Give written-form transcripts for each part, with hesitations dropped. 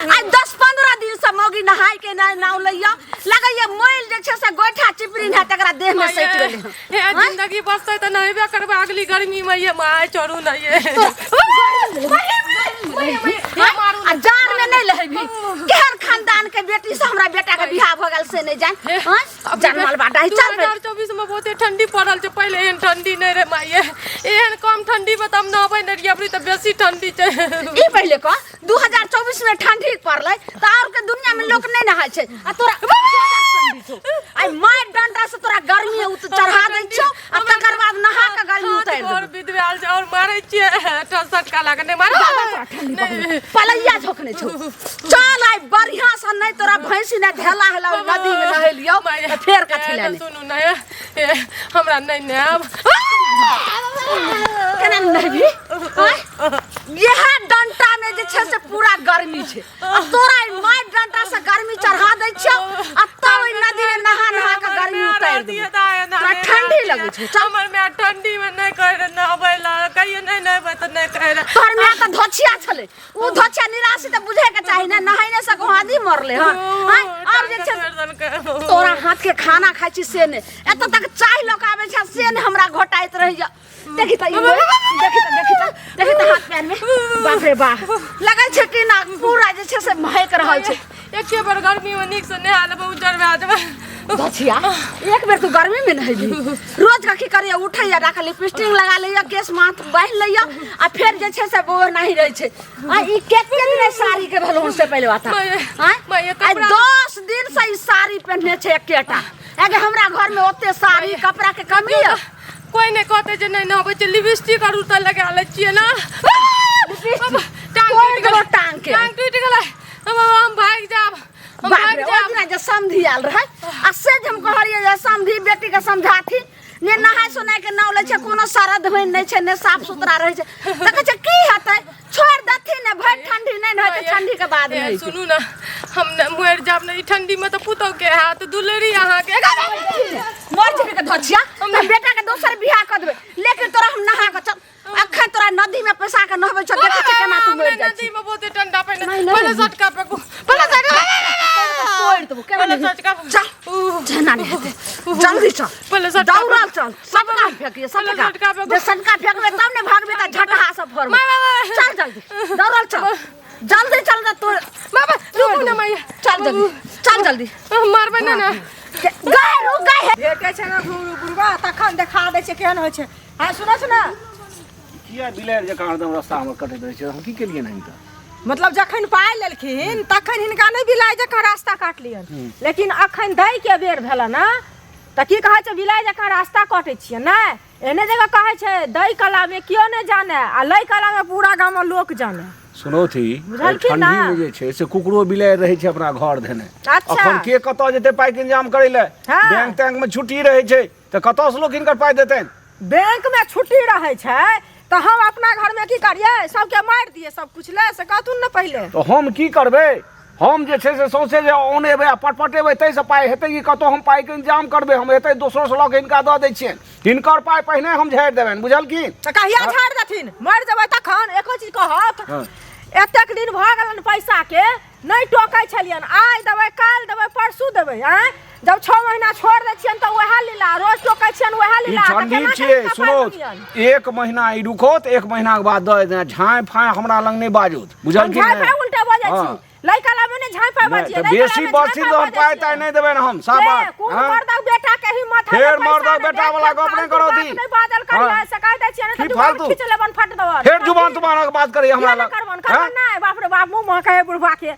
आइ 10-15 दिन से मौगी नहाय के नहि नाव लैया, लगैया मैल जे छै से गोइठा चिपरी है तकरा देह में सटि गेलै हन। हे जिंदगी बचतै तऽ नहेबे करबै अगली गर्मी में। ये माय, चढ़ू ना ये। आ जाड़ में नहीं लहेबी? केहन खानदान के बेटी से हमरा बेटा के बियाह भऽ गेल से नहीं जान। हाँ, जनमल बाटा है, चल। 2024 में बहुते ठंडी पड़ल छै, पहिले एहन ठंडी नहि रहे माये। एहन कम ठंडी में तऽ हम नहबै नहि रहियै, अबरी तऽ बेसी ठंडी छै। ई पहिले कह, 2024 में ठंडी पड़लै तऽ और के दुनिया में लोक नहीं नहाय छै आ तोरा ज्यादा ठंडी छौ। आइ मार डंडा से तोरा गर्मी उत चढ़ा दै छौ आ तकर बाद नहा के गर्मी उतारि और देबौ। विधवाल छै और मारै छियै, सटका लागे नहि मारै। ज्यादा तोरा ठंडी पकड़ै, पलैया झोकने छौ। चल आइ बढ़िया से, नहीं तोरा भैंसी ने ढेला हेला ओहि नदी में नहेलियौ तऽ फेर कथी लए नहि। सुनू ने, ए, हमरा नहि नहायब। केना नहि नहेबही? आँय? इएह डंटा में जे छै से पूरा गर्मी छै आ तोरा ई मारि डंटा से गर्मी चढ़ा दै छियौ आ तब ओहि नदी में नहा नहा के गर्मी उतारि देबौ। तोरा ठंडी लगै छौ, चल। हमर माय ठंडी में नहि कहै रहे नहबै लए, कहियो नहि नहेबै तऽ नहि कहै रहे। तोहर माय तऽ धोछिया छलै, उ धोछिया निराशी तऽ बुझे के चाही ने, नहाय नहि सको आदमी मरले हन। आँय, और जे छै तोरा हाथ के खाना खाइ छी से नहि, एतऽ तक चाय लऽ के आबै छै से नहि हमरा घोटाइत रहैया। देखी तऽ ई देखी तऽ, देखी तऽ, देखी तऽ हाथ पैर में, बाप रे बाप, लगै छै कि ना पूरा जे छै से महक रहल छै। एके बेर गर्मी में नीक से नहा लेबै, उज्जर भए जेबै। बचिया, एक बेर तू गर्मी में नहेबी, रोज कखी करिया उठैया, राख लिपस्टिक लगा लैया, केस माथ बान्हि लैया आ फेर जे छै से वो नहीं रहै छै। आ ई कते दिन साड़ी के भेल से पहिले बता? माये, माये, आइ कपड़ा- 10 दिन से ई साड़ी पहिनने छै एकेटा। एगे हमरा घर में ओते साड़ी कपड़ा के कमी है? कोई नहि कहतै जे नहि नहबै छै। लिपस्टिक आर तऽ लगा लै छियै ने। लिपस्टिक टांग तोड़ि टूटि देबौ गेलै। टांग के। टांग टूटि गेलै। हम भागि जायब, हम बाप भागि रे, ओहि जायब। दिना जे समधी आयल रहै आ से जे हम कहलियै जे समधी बेटी के समझाथिन ने, नहाय सोनाय के नाव लै छै, कोनो सरद होइ नहि छै ने साफ सुथरा रहै छै, तऽ कहै छै की हेतै, छोड़ि देथिन ने, भरि ठंडी नहि ने होतै, ठंडी के बाद ए, नहि होइ छै। सुनू ने, हम ने मरि जायब ने ई ठंडी में तऽ पुतहु के हाथ दुलेरी अहाँके। मर जेबी के धोछिया, हम बेटा के दोसर बियाह कऽ देबै, लेकिन तोरा हम नहा कऽ चल, अखन तोरा नदी में पैसा के नहबै छौ, देखै छियै केना तू मरि जाइ नदी छी। में बहुते ठंडा पानि। नहि, नहि। पहिले सटका फेकू, पहिले सटका। तोड़ि देबौ केना पहिले नहि। सटका। चल, जेना नहि हेतै, जल्दी चल। पहिले सटका। दौड़ल चल, सटका फेकिए, पहिले सटका। सटका फेकू। जे सटका फेकबै तब ने भागबै तऽ झटहा सब फरबै। माय, माय, माय। चल जल्दी, दौड़ल चल, जल्दी चल ने तोड़। बाबा, रुकू ने मैया। चल जल्दी, चल जल्दी। मारबै ने ने। गए, रुक गए। भेटै छै ने घुंघरू बुढ़बा तखन देखा दै छै केहन होइ छै। हँ, सुनऽ सुनऽ। किया बिलाड़ि जकाँ हरदम रस्ता हमर कटैत रहै छै? हम की केलियनि हिनका? मतलब जखन पाइ लेलखिन तखन हिनका नहि बिलाइ जकाँ रास्ता काटलियनि, लेकिन अखन दै के बेर भेलनि ने तऽ की कहै छै, बिलाइ जकाँ रास्ता कटै छियै। नहि, एहने जगह कहै छै, दै कलामे केओ नहि जाने आ लै कलामे पूरा गामक लोक जाने। सुनौथी। बुझलखिन ठंडी ने? में जे छै से कुकुरो बिलाड़ि रहै छै अपना घर धेने। अच्छा। अखन के कतऽ जेतै पाइके इंतजाम करै लए? हँ। बैंक तैंक में छुट्टी रहै छै तऽ कतऽसँ लोक हिनकर पाइ देतनि? बैंक में छुट्टी रहै छै तऽ हम अपना घर में की करियै, सबके मारि दियै सब कुछ ले, से कहथुन ने पहिले। तऽ हम की करबै? हम जे छै से सौंसे जे औनेबै आ पटपटेबै ताहिसँ पाइ हेतै कि? कतहु हम पाइके इंतजाम करबै? हम एतै दोसरोसँ लऽ कऽ हिनका दऽ दै छियनि, हिनकर पाइ पहिने हम झाड़ि देबनि, बुझलखिन? तऽ कहिया झाड़ि देथिन? मरि जेबै तखन एको चीज कहत? हँ। एतेक दिन भऽ गेलनि पैसाके नहि टोकै छलियनि, आइ देबै, काल्हि देबै, परसू देबै। आँय, जब 6 महीना छोड़ि दै छियनि तऽ वएह लीला, रोज टोकै छियनि वएह ई लीला, तऽ ठंडी केना छियै। कऽ हिनका सुनो, पाइ देलियनि? एक महीना ई रुकत, एक महीना के बाद दऽ देना। झाँइ फाँइ हमरा लग नहि बाजत, हम बुझलखिन? झाँइ नहि फाँइ उल्टा बजै हँ। छी? लड़का लामे नहि झाँइ फाँइ नहि बजियै, तऽ लड़का बेसी लामे बरसी झाँइ तहन फाँइ पाइ बजै ताइ छियै। नहि देबनि हम, साफ के बात। कोन हँ? मर्दक बेटा के हिम्मत है फेर पैसा मर्दक नहि बेटा देत, वाला फेर गप नहि फालतू करौ बात दी। नहि बाजल करियै, हँ। से कहि दै छियै, नहि की तऽ जुबान फालतू? खींच लेबन फट देबन। फेर जुबान तुबानक बात करी हमरा किया नहि लग? करबन? हँ? करबन नहि, बाप रे बाप, मुँह महकै है बुढ़बा के।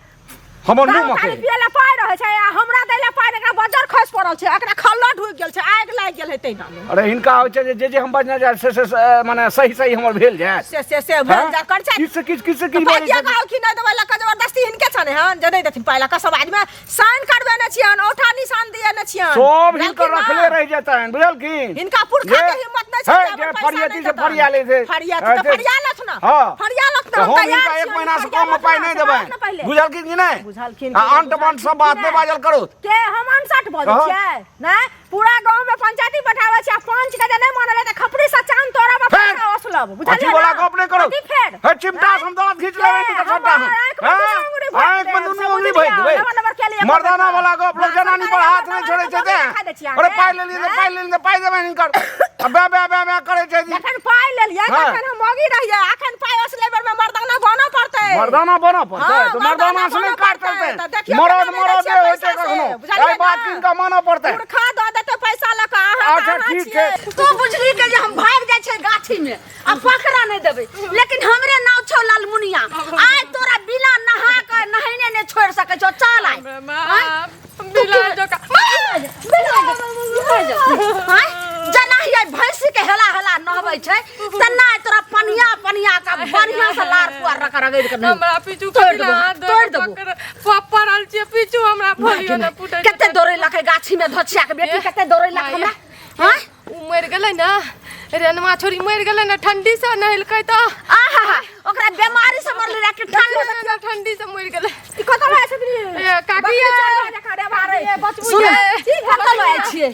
हमर मुँह दारू महकै? तारी पियै लए पाइ रहै छै आ हमरा दै लए पाइ नहि। एकरा बजर खसि पड़ल छै, एकरा खल्लो ढुकि गेल छै, आगि लागि गेल हेतै नामे। अरे, हिनका होइ छै जे जे जे हम बजने जाय से से से, माने सही सही हमर भेल जाय। से से से भेल हँ? जा कर छै। किछु से किछु, किछु से किछु पाइ बजै किया छथिन। कहलखिन नहि देबै लए कऽ जबरदस्ती हिनके छनि हन जे नहि देथिन पाइ लए कऽ? सब आदमी साइन करबेने छियनि, औठा निशान दिएने छियनि। सब हिनकर बुझलखिन रखले ने? रहि जेतनि, बुझलखिन? हिनका पुरखा के हिम्मत नहि छै हे, जे जे हमर पैसा फरियाती नहि से देतनि। फरिया लै छै। फरियाती तऽ से- फरिया लथ ने। हँ। फरिया लथ ने, तऽ हम हम तैयार हिनका एक छियनि, महीना से फरिया कम मे लथ पाइ ने, नहि से बात ने देबनि, पहिले। बुझलखिन कि नहि? बुझलखिन आ कि नहि, अंट बंट सब बुझलखिन बात कि नहि नहि? बाजल करू। के हम अनसठ बजै हँ। छियै? नहि, पूरा गाँव में पंचायती बैठाबै छै आ पंच के जे नहि मानलै तऽ खपड़ी से चांद तोड़ब आ फेर? पैसा ओसलब, अथी बुझलियै वाला ने? गप नहि करू। कथी फेर? हे, चिमटा से हम दाँत घींच लेबै के? हिनकर सबटा हमर हम। आँखि में हँ? दूटा अंगुरी भरि आँखि में जनानी सुनियौ, भेज देबै नम्बर नम्बर के लिए मर्दाना करबै। वाला गप लोग हाँ, जनानी पर सरकारी हाथ नम्बर नहि छोड़ै छै नम्बर ते देखा दै छी अरे अहाँके। पाइ लेलियै तऽ पाइ लेलियै तऽ पाइ देबै हिनकर आ बे बे बे बे करै छै जखन पाइ लेलियै हाँ। तखन हम मौगी रहियै अखन पाइ असले बेर में मर्दाना बनऽ पड़तै मर्दाना बनऽ पड़तै हाँ, तऽ मर्दाना से नहि बनऽ काज पड़तै, चलतै तऽ देखियौ मरद केना नहि मरदे दै छियै होइ छै पैसा से, कखनो बुझलियै एहि बात ना? हिनका मानऽ पड़तै पुरखा दऽ देतै पैसा लऽ कऽ अहाँ तऽ अच्छा, अहाँ ठीक छियै। छै। तू बुझली के जे हम भाग जाइ छै गाछी में आ पकड़ा नहि देबै लेकिन हमरे नाव छौ लालमुनिया आइ तोरा बिना नहा के नहेने नहि छोड़ि सकै छौ चल आइ हमरा बाप बिलाइ जकाँ जेना ही आइ भैंसी के हेला हेला नहबै छै तेना आइ तोरा पनिया पनिया के बढ़िया से लार पुआर रख रगड़ि के नहि हमरा पीछू तोड़ि कथी देबो, हाथ तोड़ि देबो। पड़ल छियै पीछू हमरा फलियो ने फूटै कते दौड़ेलक है गाछी में धोछिया के बेटी कते दौड़ेलक हमरा हाँ उ मरि गेलै ने रेनमा छोरी मरि गेलै ने ठंडी से नहेलकै तऽ आहा ओकरा बीमारी से मरले रहे कि ठंड ठंडी ठंडी से मरि गेलै ई कतऽ रहै छथिन ए, काकी बकरी ये। चरवा जकाँ रे बारे। सुन कतऽ लऽ आयल छियै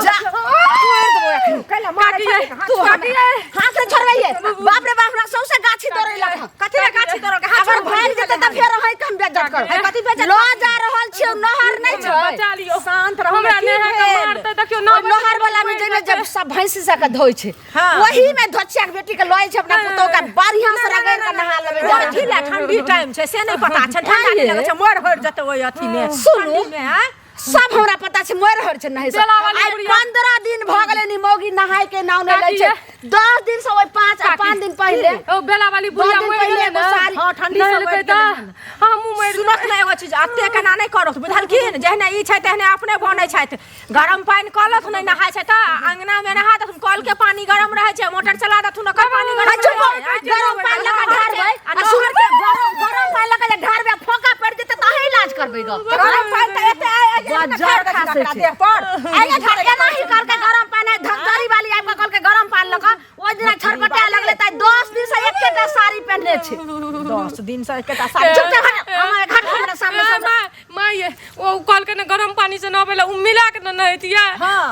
जा तोड़ि देबो एखन कैला मारै काकी ये, छथिन, हाथ तू काकी ये। हाथ से छोड़बैये बाप रे बाप हमरा सौंसे गाछी दौड़ेलक हँ। कथी रे गाछी दौड़लक? हाथ अगर छोड़ू, भागि जेतै तऽ फेर अहीं के हम बेइज्जत करब है, कथी बेइज्जत लऽ जा रहल छियै नहर नहि छै बचा लियौ शांत रहू हमरा की नेहा के भेल? मारतै देखियौ ओहि नहर वाला में जाहिमे जब सब भैंसी सबके धोइ छै हाँ। ओही में धोचिया के बेटी के लऽ छै अपना पुतोह के बढ़िया से रगड़ के नहा लेबै मोर ढीला ठंडी टाइम छै से नहि पता छै ठंडा नहि लगै छै मोर होरि जेतै ओहि अथी मे सुनू। ठंडी मे आँय? सब हमरा पता छै मरि हर छै नहाय से बेला वाली आइ बुढ़िया। 15 दिन भऽ गेलै नि मौगी नहाय के नाम नहि लै काकी छै ये। 10 दिन से ओहि 5 आ काकी। 5 दिन पहिले ओ बेला वाली बुढ़िया दिन मरि पहिले गेलै एगो ने साड़ी- हाँ, ठंडी से नहेलकै मरि तऽ गेलै हन। हमहूँ मरि सुनत ने एगो चीज अते केना नहि करत बुझलखिन जेहने ई छै तेहने अपने बनै छथि गरम पानि कऽ लथुन नहि नहाय छै तऽ अंगना मे नहा देथुन कल के पानी गरम रहै छै मोटर चला देथुन ओकर पानी गरम आ चुप रहै छै। गरम पानि लऽ कऽ ढारबै आ आ सुन गरम गरम पानि लऽ कऽ जे ढारबै फोका पड़ि जेतै तऽ अहीं इलाज करबै गऽ गरम पानि तऽ एते आइ आइ बज्जर खासै छै। देह पर आइ एनाही करके गरम पानि आइ धकधरी वाली आबि कऽ कहलकै गरम पानि लऽ कऽ ओहि दिना छटपटा लगलै तऽ 10 दिन से एकेटा साड़ी पहिनने छै 10 दिन से एकेटा साड़ी चुपचाप हट हमर घाट हमरा सामने ए, से माय माय ये, ओ कहलकै ने गरम पानी से नहबै ला उ मिला के ने नहैतियै हाँ।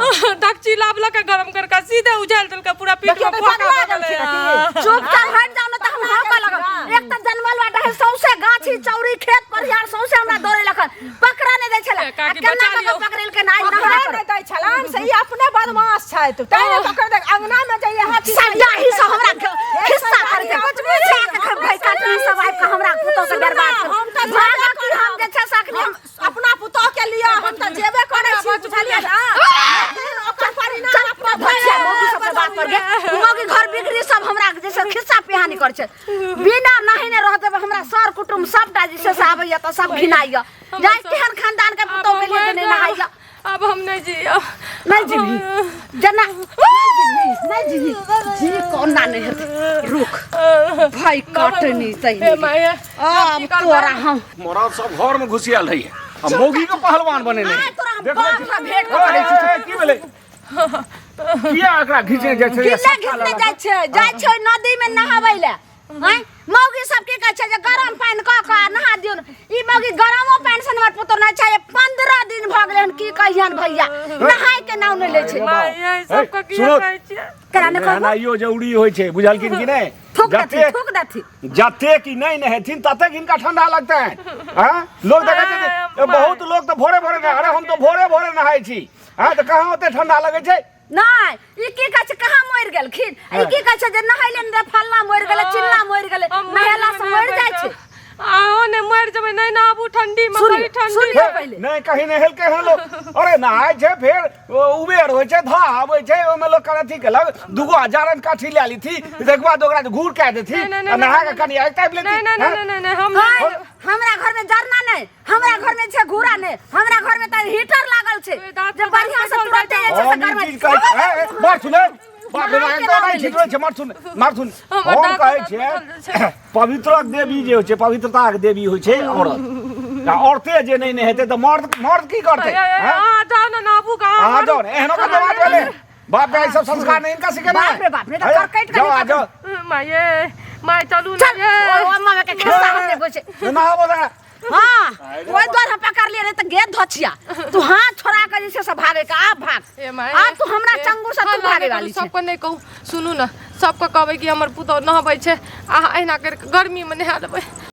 डकची लाबलकै गरम करके सीधे उझालि देलकै पूरा पीठ देखियौ में तऽ फोका पगला भऽ गेलै गेलखिन की? चुपचाप हट जाओ ना तऽ हम हौका लगब एक तऽ जनमल बाटा है सौंसे गाछी चौरी खेत परिहार सौंसे हमरा दौड़े लखन पकड़ा नहि दै छलै ए, काकी, आ केना बचा कऽ लियौ। पकड़ेलकै नहि पकड़ै नहा नहि दै छलन से ई अपने बदमाश छथि तैं ने पकड़ दे अंगना मे जइए हाथी सड्डा ही से हमरा खिस्सा कर दे जाके भाई कटनी सब आबि कऽ हमरा पुतोह के बर्बाद कर हम तऽ भागऽ की हम जे छै से अखनी हम अपना पुतोह के लिए हम तऽ जेबे करै छी बुझलियै ना लेकिन ओकर परिणाम अपना भैया मौगी सबके बात पर गे मौगी घर बिगड़ी सब हमरा जे छै खिस्सा पिहानी कर छै बिना नहेने रह देबै हमरा सर कुटुम सबटा जे छै से आबैया तऽ सब घिनाइया जाय केहन खानदान के पुतोह के लिए जे नहि नहाइया अब हम नहीं जियब नहीं जीबी जेना नहीं जीबी नहीं जीबी जी कोना नहीं हेतै रुक भाई काटनी सही हे माय अब तोरा हम मरद सब घर में घुसियल रहिए आ मौगी के पहलवान बनेने आइ तोरा हम देखै बाप छी। सँ भेंट कऽ करै छी। ए, ए, की भेलै किया एकरा घिचने जाइ छै किला घिचने जाइ छै जाइ छै नदी में नहाबै लए आँय मौगी सब की कहै छै जे गरम पानि कऽ कऽ नहा दियौ ने। ई मौगी गरमो पानि से हमर पुतोह नहि छै 15 दिन भऽ गेलै हन की कहियन भैया नहाय के नाम नहि लै छै माय ये सबके किया सुनो। कहै छियै केना नहि कहबो नहेनाइयो जरूरी होइ छै बुझलखिन कि नहि थूक देथी जतेक थूक देथी जतेक ई नहि नहेथिन ततेक हिनका ठंडा लगतनि हँ लोक देखै छै जे बहुत लोक तऽ भोरे भोरे नहाय अरे हम तऽ भोरे भोरे नहाय छी हँ तऽ कहाँ ओते ठंडा लगै छै नहि ई की कहै छै कहाँ मरि गेलखिन ई की कहै छै जे नहैले ने फल्ला मरि गेलै चिल्ला मरि गेलै हम मरि नहेला से जेबै, मरि जाइ छै अहाँ ने मरि जेबै नहि नहाबू ठंडी में सुनियौ, बड़ी ठंडी सुनियौ। है। पहिले। नहि कहीं नहेलकै हन लोक अरे नहाय छै फेर ओ उबेर होइ छै धाह आबै छै ओहिमे लोक अथी केलक दूगो हजारन काठी लए लेथी तकर बाद ओकरा घूर कए देथी नहि, नहि, आ नहा नहि, कऽ कनि आगि तापि लेथी नहीं नहीं हँ? नहीं नहीं नहीं हम हाय, नहीं हमरा घर में जरना नहीं हमरा घर में छै घूरा नहीं हमरा घर में तऽ हीटर लागल छै ओए, दाँत जे पर बढ़िया से दाँत तुरंते जे छै से हम घर ई में चीज कहै छी ए, ए, मार सुने बाप रे बाप, एकदम नहि ठीक रहै छै मार सुन मार सुन हमर हम दाँत कहै दाँत छियै निकल जाइ छै। पवित्रक देवी जे होइ छै पवित्रताक देवी होइ छै औरत आ औरते जे नहि नहेतै तऽ मर्द मर्द की करतै ए, ए, हँ? अहाँ जाउ ने नहाबू कहाँ अहाँ जाउ ने एहनो कते बात भेलै बाप रे ई सब संस्कार नहि इनका सिखेनाइ बाप रे बाप, नहि तऽ करकटि कऽ जाओ आ नहि जाओ माये माय चलू ने चल ये ओ अम्मा के खिस्सा हम देखै छै नहाबो ने हाँ ओहि दुआरे हम पकड़ लिए रहे तऽ गे धोचिया तू हाथ छोड़ा के जे छै से भागे के आब भाग ए माय आब तू हमरा ए, चंगुर से तू हल्ला भागे नहि करू, वाली छै सबके नहि कहू सुनू ने सबके कहबै कि हमर पुतहु नहबै छै अहाँ एहिना करि कऽ गर्मीमे नहा लेबै।